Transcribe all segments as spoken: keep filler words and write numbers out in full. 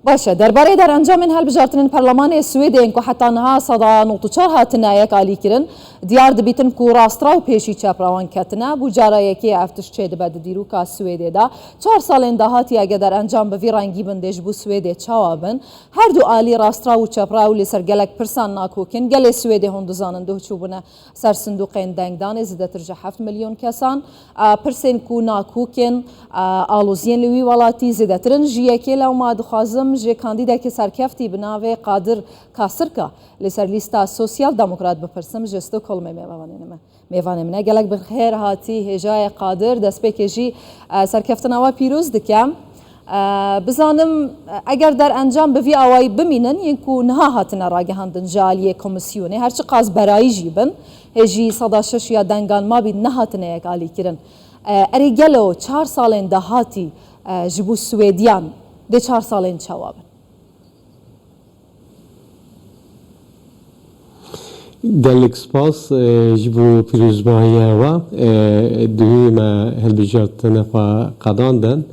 Baş e, derbarê derencamên hilbijartinên Perlemanê Swêdê yên ku heta niha seda nod û çar hatine yekalîkirin, diyar dibîtin ku rastra û pêşî çeprawan ketine. Bû cara yekê ye ev tişt çêdibe di dîroka Swêdê de. Çar salên dahatî eger derencam bi vî rengî bin, dê ji bo Swêdê çawa bin? Her du alî rastra û çepra û li ser gelek pirsan nakok in. Gelê Swêdê hûn dizanin duh çûbûne ser sindoqên dengdanê, zêdetir ji heft milyon kesan. A, pirsên ku nakok in, a, aloziyên li wî welatî zêdetir in ji yekê, lewma dixwazim ji kandîdekî serkeftî bi navê Qadir Kasirka li ser lîsta Sosyal Demokrat bipirsim, ji Stockholmê mêvanê min e. Mêvanê min e. Gelek bi xêr hatî hêjayê Qadir, destpêkê jî, e, serkeftina we pîroz dikim. E, bizanim, e, eger derencam bi vî awayî bimînin, yên ku niha hatine ragihandin ji aliyê komîsyonê, her çiqas berayî jî bin, hê jî seda şeş ya dengan mabî nehatine yekalîkirin. E, erê gelo çar salên dahatî, e, ji bo Swêdiyan dê çar salên çawa bin? Gelek spas, e, ji bo pîrozbahiya we. E, duhî me hilbijartinê xwe qedandin.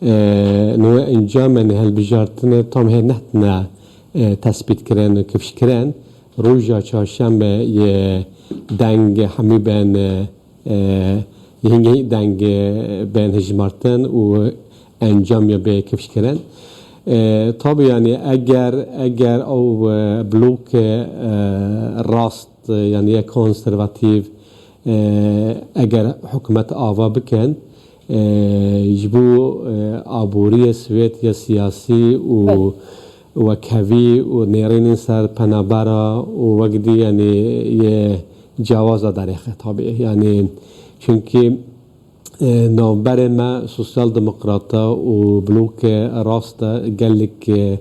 E, nuwe encamên hilbijartinê tam hê nehatine, e, tespîtkirin û kifşkirin. Roja çarşembe yê deng hemî bên, e, e, hingî deng, e, bên hejmartin û encam ya bê kifşkirin. E, tabi, yani, eger, eger ew, e, blok, e, rast, e, yani, ya konservatîf, e, eger hikûmet ava bikin, e, ji bo, e, aboriyê Swêd ya siyasî û Belê. wekhevî û nêrînên ser penabera û wek dî, yani, yê ciyawaza derêxe tabi. Yani, çunkî, e, navberê me sosyal demokrata û blokê rast de gelek, e,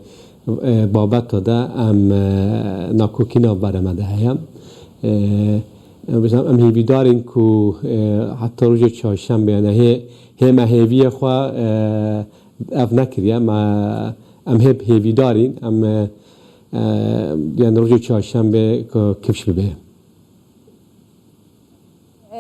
e, babeta de em, e, nakokî navberê me de heye. E, em, em hêvîdar in ku, e, heta roja çarşembe, yani, hê, hê me hêviyê xwe, e, ev nekiriye. Me, em hê hêvîdar in, em, e, e, yani, roja çarşembe ku kifş bibe.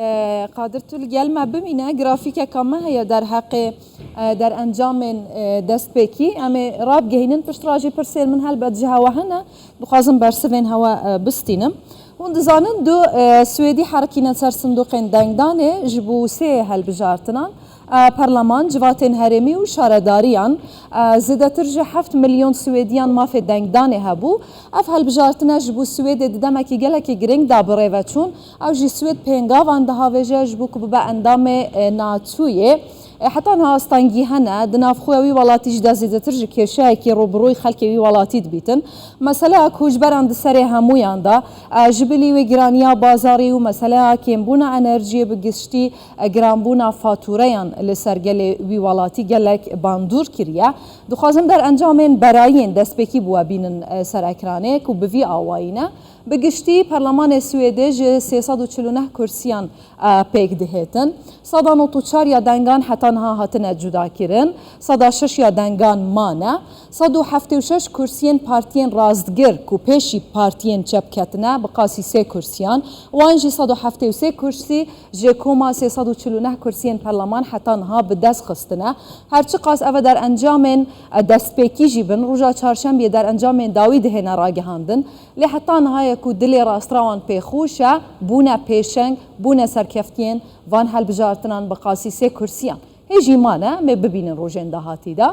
E, Qadir, tu li gel me bimîne, grafîkeka me heye derheqê, e, derencamên, e, destpêkî. Em ê rabigihînin, piştre jî pirsên min helbet ji hewe hene. Dixwazim bersivên hewe, e, bistînim. Hûn dizanin du, e, Swêdî herikîne ser sindoqên dengdanê ji bo sê hilbijartinan, e, perleman, civatên herêmî û şaredariyan. E, zêdetir ji heft milyon Swêdiyan mafê dengdanê hebû. Ev hilbijartine ji bo Swêdê di demekî gelekî girîng de bi rê ve çûn. Ew jî Swêd pêngavan dihavêje ji bo ku bibe endamê, e, NATOyê. E, heta niha astengî hene. Di nav xwe wî welatî jî de zêdetir ji kêşeyekî rûbirûyî xelkê wî welatî dibîtin. Meseleya koçberan di serê hemûyan de, e, ji bilî wê giraniya bazarî û meseleya kêmbûna enerjiyê bi giştî, e, giranbûna fatûreyan li ser gelê wî welatî gelek bandor kiriye. Dixwazim derencamên berayiyên destpêkî bi we bînin, e, ser ekranê ku bi vî awayî ne. Bi giştî Perlemanê Swêdê ji sê sed û çil û neh kursiyan, e, pêk dihêtin. Seda nod û çar ya dengan heta niha hatine cudakirin. Seda şeş ya dengan mane. Sed û heftê û şeş kursiyên partiyên rastgir ku pêşî partiyên çep ketine, bi qasî sê kursiyan. Wan jî sed û heftê û sê kursî ji koma sê sed û çil û neh kursiyên perleman heta niha bi dest xistine. Her çiqas ev derencamên, e, destpêkî jî bin, roja çarşembiyê derencamên dawî dihêne ragihandin. Lê heta niha ye ku dilê rastra wan pêxweş e, bûne pêşeng, bûne serkeftiyên van hilbijartinan bi qasî sê kursiyan. Hê jî mane, em ê bibînin rojên dahatî de.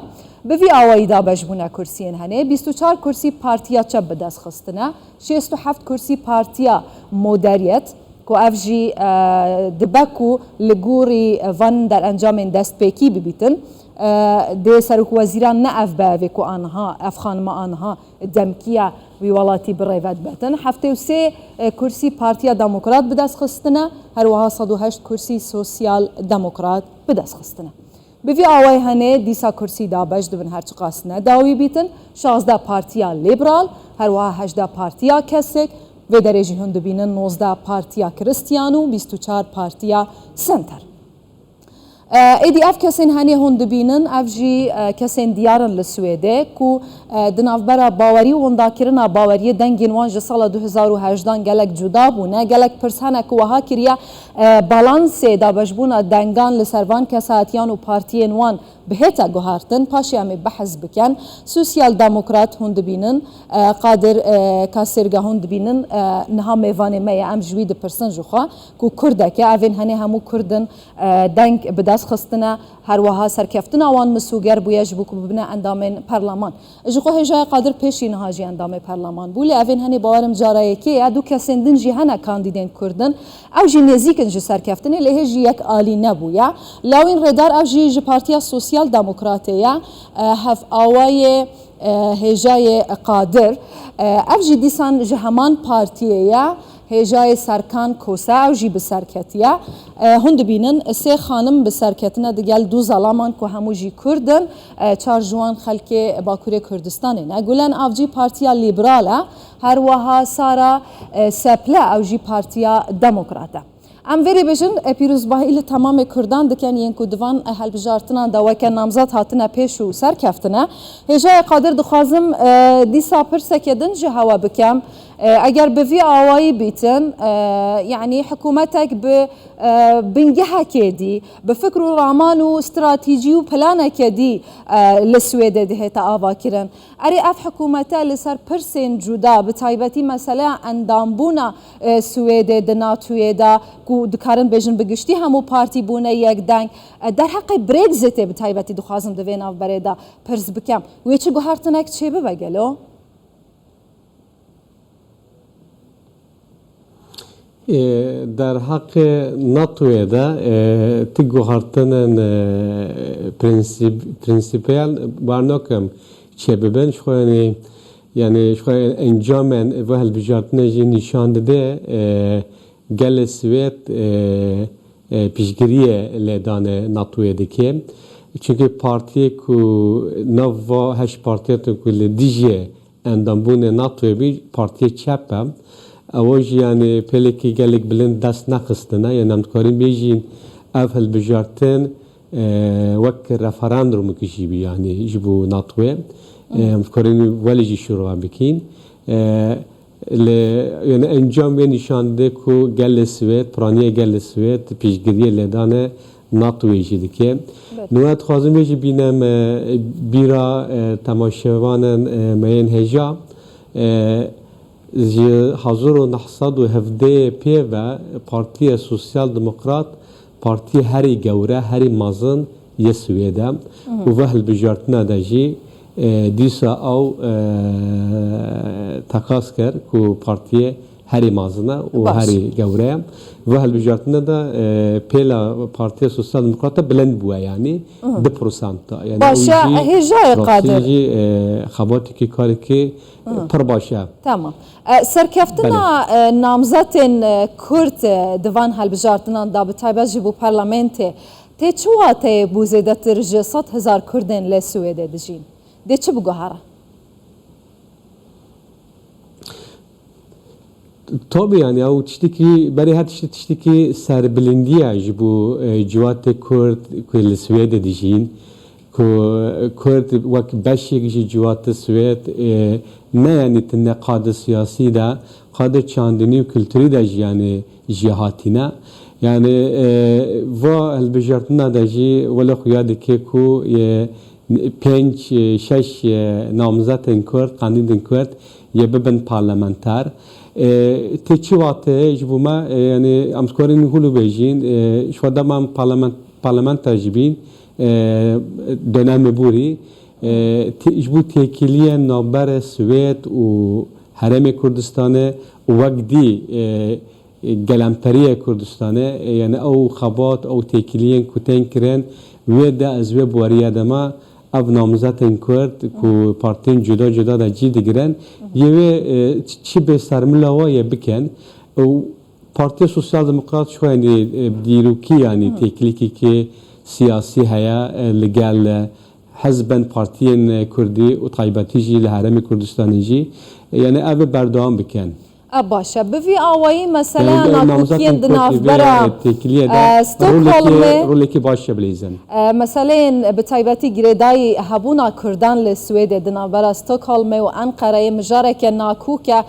Bi vî awayî dabeş bûne kursiyên henê, bîst û çar kursî Partiya Çep bi dest xistine, şêst û heft kursî Partiya Moderiyet, ku ev jî, e, dibe ku li gorî, e, van derencamên destpêkî bibîtin, e, dê serokwezîran ne ev be evê ku aniha, ev xanima aniha demkiya wî welatî bi rê ve dibetin. Heftê û sê, e, kursî Partiya Demokrat bi dest xistine, her wiha sed û heşt kursî Sosyal Demokrat bi dest xistine. Bi vî awayî henê dîsa kursî dabeş dibin, her çiqas ne dawî bîtin, şazdeh Partiya Lîberal, her wiha hejdeh Partiya Kesek, vê derê jî hûn dibînin nozdeh Partiya Kristiyan û bîst û çar Partiya Senter. E, êdî ev kesên henê hûn dibînin, ev jî, e, kesên diyar in li Swêdê ku, e, di navbera bawerî û windakirina baweriyê dengên wan ji sala du hezar û hejdan gelek cuda bûne. Gelek pirs hene ku wiha kiriye, e, balansê dabeşbûna dengan li ser van kesayetiyan û partiyên wan bihête guhartin, paşê em ê behs bikin. Sosyal Demokrat hûn dibînin, e, Qadir, e, Kasêrga hûn dibînin, e, niha mêvanê me ye, em ji wî dipirsin ji xwe ku Kurdek e, evên henê hemû Kurd in, e, deng bi dest xistine, her wiha serkeftina wan misûger bûye ji bo ku bibine endamên perleman. Ji xwe hêjaya Qadir pêşî niha jî endamê perleman bû, lê evên henê bawerim cara yekê ye, du kesên din jî hene kandîdên Kurd in. Ew jî nêzîk in ji serkeftinê, lê hê jî yek alî nebûye. Lawîn Rêdar, ew jî ji Partiya Sosyal Demokratê ye, e, hevawayê, e, hêjayê Qadir. E, ev jî dîsan ji heman partiyê ye, hêjayê Serkan Kose, ew jî bi ser ketiye. E, hûn dibînin, sê xanim bi ser ketine digel du zelaman ku hemû jî Kurd in, e, çar ji wan xelkê Bakurê Kurdistanê ne. Gulen Avcî Partiya Lîberal e, her wiha Sara, e, Seple, ew jî Partiya Demokrat e. Em vê rê bêjin, e, pîrozbahî li temamê Kurdan dikin yên ku di van, e, hilbijartinan de weke namzet hatine pêş û serkeftine. Hêjayê Qadir, dixwazim, e, dîsa pirseke din ji hewe bikem. E, eger bi vî awayî bîtin, e, yanî hikûmetek bi, e, bingehekê dî, bi fikr û raman û stratejî û planeke dî, e, li Swêdê dihête avakirin. Erê, ev hikûmete li ser pirsên cuda, bi taybetî meseleya endambûna, e, Swêdê di NATOyê de, ku dikarin bêjin bi giştî hemû partî bûne yek deng. E, derheqê Brexitê bi taybetî dixwazim di vê navberê de pirs bikem. Wê çi guhertinek çêbibe gelo? Ê, derheqê NATOyê de, ê, ti guhertinên, ê, prensîp-, prensîpiyel bar nakim çêbibin. Ji xwe, yanî, yanî ji xwe encamên vê hilbijartinê jî nîşan dide, ê, gelê Swêd, ê, ê, piştgiriyê lêdanê NATOyê dike. Çimkî partiyê ku nav va heşt partiya ku li dijî endambûnê NATOyê bî, partiyê çep e. Ewa jî, yanî, pêlekî gelek bilind dest nexistine. Yanî, em dikarin bêjin, ev hilbijartin, e, wek referandumekî jî bî, yanî, ji bo NATOyê. E, em dikarin welê jî şîrove bikin. E, li, yanî, encam wê nîşan dide ku gelê Swêd, piraniya gelê Swêd, piştgiriyê lêdanê NATOyê jî dike. Belê. Niha dixwazim vê jî bînim, e, bîra, e, temaşevanên, e, me yên hêja, e, ji hezar û neh sed û hevdehê pê ve Partiya Sosyal Demokrat partiyê herî gewre, herî mezin yê Swêd e. Mhm. Û ve hilbijartina de jî, e, dîsa ew, e, teqas kir ku partiyê herî mezin e û Baş. herî gewre ye. Ve hilbijartine de, e, pêla Partiya Sosyal Demokrata bilind bûye, yanî Mhm. du prosent da. Yanî Baş ew ya, jî hêjayê rastî Qadir. jî, e, xebatekî, karekî, e, Mhm. pir baş e. Tamam. E, serkeftina, Belê. e, namzetên, e, Kurd, e, di van hilbijartinan de, bi taybet jî bo parlamentê, tê çi wateyê bo zêdetir ji sed hezar Kurdên li Swêdê dijîn? Dê çi biguhere? Tabii, yani, ew tiştekî, berê her tiştî, tiştekî serbilindî ye ji bo, e, ciwatê Kurd ku li Swêdê dijîn, ku Kurd wek beşek ji ciwatê Swêd, e, ne, yani, tine qadê siyasî de, qadê çandinî û kulturî de jî, yani, jêhatî ne. Yani, e, va hilbijartina de jî wele xuya dike ku, e, pênc, e, şeş, e, namzetên Kurd, kandîdên Kurd yê bibin parlamenter. E, tê çi wate ji bo me, e, yani em dikarin hûlû bêjin, e, ji xwe dema em parlament-, parlamenter jî bîn, e, dönemê borî, e, tê-, ji bo têkiliyên navbera Swêd û Herêmê Kurdistanê û wek dî, e, gelemperiyê Kurdistanê, e, yani ew xebat, ew têkiliyên ku tên kirin, wê de ez wê baweriya de me, ev namzetên Kurd ku partiyên cuda cuda de cî digirin, yê wê, e, çi, çi bê sermila wa yê bikin. Û Partiya Sosyal Demokrat ji xwe, yanî, e, dîrokî, yanî, têkilîkeke siyasî heye, e, li gel, e, hizbên partiyên, e, Kurdî û taybetî jî li Herêmê Kurdistanê jî. E, yani ev ê berdewam bikin. E, baş e. Bi vî awayî meseleya nakokiyên di navbera, e, Stockholmê, rolekî baş e bileyzin. E, meseleyên bi taybetî girêdayî hebûna Kurdan li Swêdê di navbera Stockholmê û Enqereyê mijareke nakok e, e,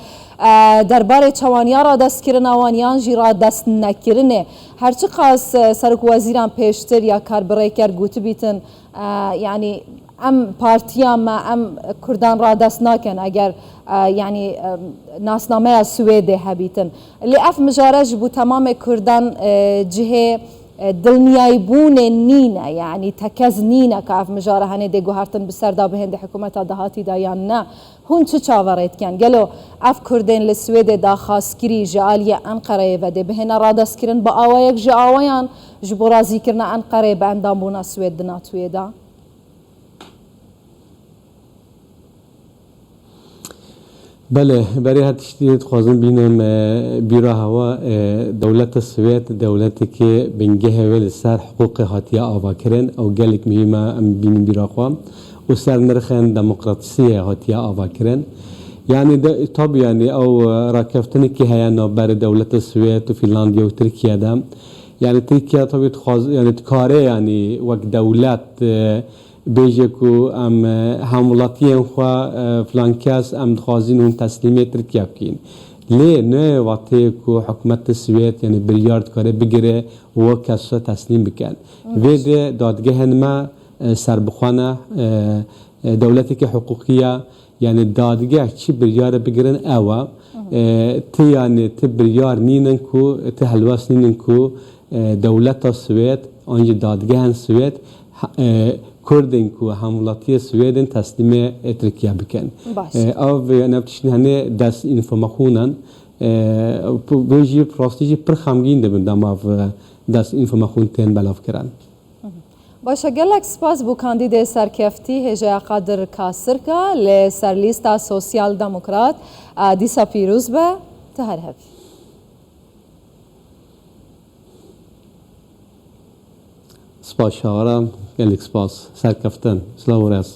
derbarê çawaniya radestkirina wan yan jî radestnekirinê. Her çiqas, e, serokwezîran pêştir ya karbirêker gotibîtin, e, yanî em partiya me, em Kurdan radest nakin eger, e, yanî, e, nasnameya Swêdê hebîtin. Lê ev mijare ji bo temamê Kurdan, e, cihê, e, dilniyaybûnê nîne, yanî tekez nîne ka ev mijare henê dê guhertin bi ser da bihên di hikûmeta dahatî de yan ne. Hûn çi çaverê dikin? Gelo ev Kurdên li Swêdê daxwazkirî ji aliyê Enqereyê ve dê bihêne radestkirin bi awayek ji awayan ji bo razîkirina Enqereyê bi endambûna Swêd di NATOyê de? Belê, berê her tiştî dixwazim bînim, e, bîra hewa, e, dewleta Swêd, dewleteke bingehê wê li ser hiqûqê hatiye avakirin. Ew gelek muhîm e, em bînin bîra xwe. Û ser nirxên demokrasiyê hatiye avakirin. Yanî de, tabî, yanî ew, e, rakeftinekî heye navberê dewleta Swêd û Fînlandiya û Tirkiye de. Yanî Tirkiye tabî dixwaz-, yanî dikare, yanî wek dewlet, e, bêje ku em, e, hemwelatiyên xwe, e, filan kes em dixwazin hûn teslîmê Tirkiye bikîn. Lê ne watê ku hikûmeta Swêd, yanî biryar dikare bigire û wek kes teslîm bikin. Vê de dadgehên me, e, serbixwe ne, e, e, dewleteke hiqûqî ye, yanî dadgeh çi biryare bigirin ew e. E, ti, yanî ti biryar nînin ku, ti helwest nînin ku, e, dewleta Swêd an jî dadgehên Swêd, ha-, e, Kurdên ku hemwelatiyê Swêd in teslîmê, e, Tirkiye bikin. Baş. E, ev, yanî ev tiştin henê desinformasyonên, e, vê jî rastî jî pir xemgîn dibin dema ev, e, desinformasyon tên belavkirin. Baş e, gelek spas bo kandîdê serkeftî hêjeya Qadir Kasirka li ser lîsta Sosyal Demokrat. A, dîsa pîroz be, tu her hebî. Spas Şahara, gelek spas. Serkeftin. Silav û rêz.